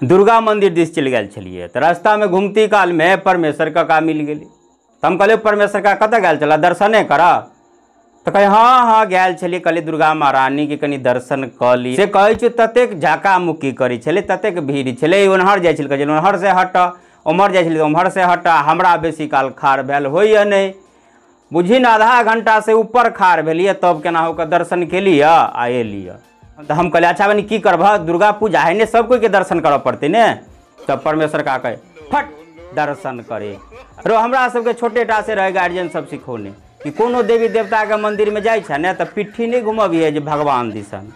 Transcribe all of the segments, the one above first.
दुर्गा मंदिर दिस चलि गेल छलियै तऽ रास्तामे घुमती कालमे परमेश्वर काका मिल गेलै। तऽ हम कहलियै परमेश्वर काका कतऽ गेल छलऽ, दर्शने करऽ? तऽ कहै हँ हँ गेल छलियै, कहलियै दुर्गा महारानीके कनि दर्शन कऽ ली। से कहै छियै ततेक झाका मुक्की करै छलै, ततेक भीड़ छलै, ओन्हर जाइ छलै कहै छलै ओन्हर से हटऽ, ओम्हर जाइ छलै तऽ ओम्हर से हटऽ। हमरा बेसी काल खाड़ भेल होइए नहि, बुझही ने आधा घंटा से ऊपर खाड़ भेलियै, तब केना होके दर्शन केलियै आ एलियै। तऽ हम कहलियै अच्छा बनी की करबह, दुर्गा पूजा है ने, सब कोइके दर्शन करऽ पड़तै ने। तब परमेश्वर का कहे फट दर्शन करे रो। हमरा सबके छोटे टा से रहे गार्जियन सब सिखौने कि कोनो देवी देवताके मंदिरमे जाइ छै ने तऽ पिट्ठी नहि घुमबियै जे भगवान दिसन।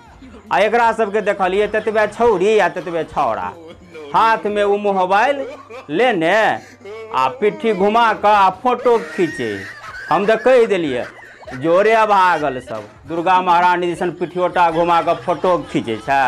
आ एकरा सबके देखलियै ततबे छौरी आ ततबे छौड़ा हाथमे ओ मोबाइल लेने आ पिट्ठी घुमा कऽ आ फोटो खींचे। हम तऽ कहि देलियै जोरे भागल सब दुर्गा महारानी दिसन पिठियोटा घुमा कऽ फोटो खींचे छै।